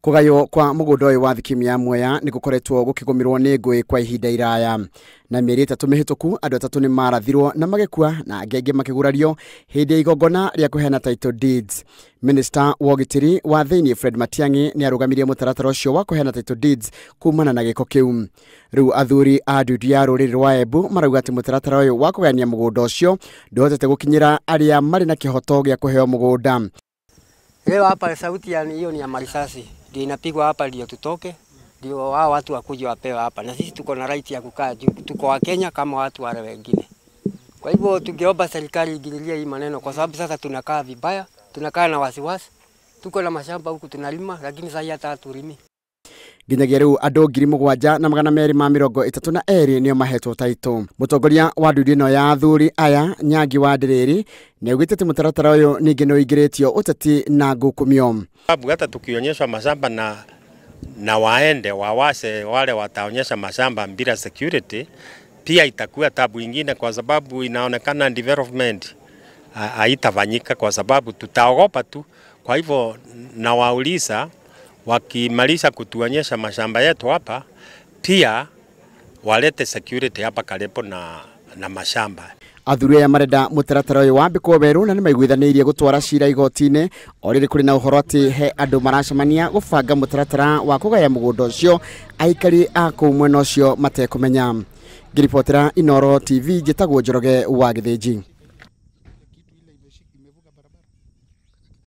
Kũgaywo kwa mũgũnda ũyũ wa thikimu ya Mwea nĩ gũkoretwo gũkĩgũmĩrwo nĩ ngũĩ kwa ihinda iraya. Na mĩeri 3 mĩhĩtũku andũ 3 nĩ marathirwo na magĩkua na angĩ aingĩ makĩgurario hĩndĩ ya igongona rĩa kũheana title deeds. Minister wa ũgitĩri wa thĩinĩ Fred Matiang'i nĩ arũgamirie mũtaratara ũcio wa kũheana title deeds kumana na gĩko kĩu. Rĩu athuri a ndundu ya rũrĩrĩ rwa Embu marauga atĩ mũtaratara ũyũ wa kũgayania mũgũnda ũcio ndũhotete gũkinyĩra arĩa marĩ na kĩhoto gĩa kũheo mũgũnda. Leo hapa sauti ya hiyo ni ya marisasi ndio inapigwa hapa, ndio tutoke, ndio wao watu wakuje wapewe hapa, na sisi tuko na right ya kukaa juu, tuko wa Kenya kama watu wale wengine. Kwa hivyo tungeomba serikali ingililie hii maneno, kwa sababu sasa tunakaa vibaya, tunakaa na wasiwasi, tuko na mashamba huku tunalima, lakini sasa hata hatulimi. Nginyagia rĩu andũ 7,232 nĩo mahetwo taitũ. Mũtongoria wa ndundu ĩno ya athuri aya Nyangi wa Ndĩrĩri nĩaugĩte atĩ mũtaratara ũyũ ningĩ nĩ ũingĩrĩtio ũteti na ngukumio. Sababu hata tukionyeshwa mashamba na waende wawase wale wataonyesha mashamba bila security, pia itakuwa tabu ingine, kwa sababu inaonekana development haitafanyika kwa sababu tutaogopa tu. Kwa hivyo nawauliza wakimaliza kutuonyesha mashamba yetu hapa, pia walete security hapa karibu na mashamba. Athuri aya marenda mũtaratara ũyũ wambĩkwo werũ na nĩmaiguithanĩirie gũtwara cira igoti-inĩ. O rĩrĩ kũrĩ na ũhoro atĩ he andũ maracemania gũbanga mũtaratara wa kũgaya mũgũnda ũcio aikari a kũu mwena ũcio matekũmenya. Ngĩribotera Inooro TV, njĩtagwo Njoroge wa Gĩthĩnji.